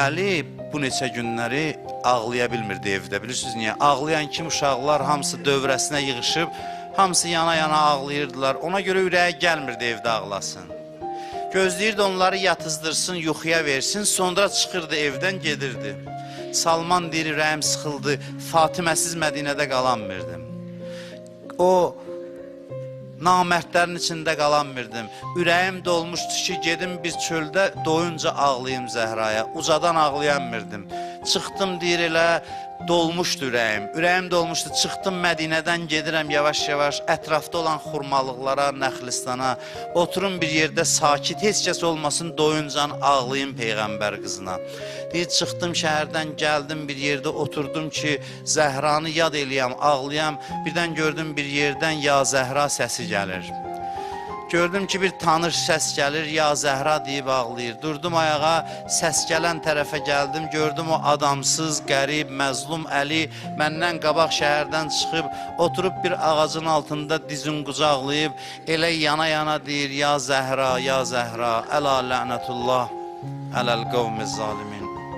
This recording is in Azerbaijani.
Əli bu neçə günləri ağlaya bilmirdi evdə. Bilirsiniz niyə? Ağlayan kim uşaqlar hamısı dövrəsinə yığışıb, hamısı yana-yana ağlayırdılar. Ona görə ürəyi gəlmirdi evdə ağlasın. Gözləyirdi onları yatızdırsın, yuxuya versin, sonra çıxırdı evdən gedirdi. Salman deyir, ürəyim sıxıldı, Fatiməsiz Mədinədə qalanmirdim. O namərdlərin içində qalanmirdim. Ürəyim dolmuşdu ki, gedim bir çöldə doyunca ağlayım Zəhraya. Ucadan ağlayanmirdim. Çıxdım deyir elə, dolmuşdu ürəyim. Ürəyim dolmuşdu, çıxdım Mədinədən gedirəm yavaş-yavaş ətrafda olan xurmalıqlara, Nəxlistana. Oturum bir yerdə sakit, heç kəs olmasın, doyuncan ağlayım Peyğəmbər qızına. Deyir, çıxdım şəhərdən, gəldim bir yerdə oturdum ki, Zəhranı yad eləyəm, ağlayam. Birdən gördüm bir yerdən ya Zəhra səsi gəlir. Gördüm ki, bir tanış səs gəlir, ya Zəhra deyib ağlayır. Durdum ayağa, səs gələn tərəfə gəldim. Gördüm o adamsız, qərib, məzlum Əli məndən qabaq şəhərdən çıxıb, oturub bir ağacın altında dizin qucaqlayıb, elə yana-yana deyir, ya Zəhra, ya Zəhra, əla lənətullah, ələl qavmi zalimin.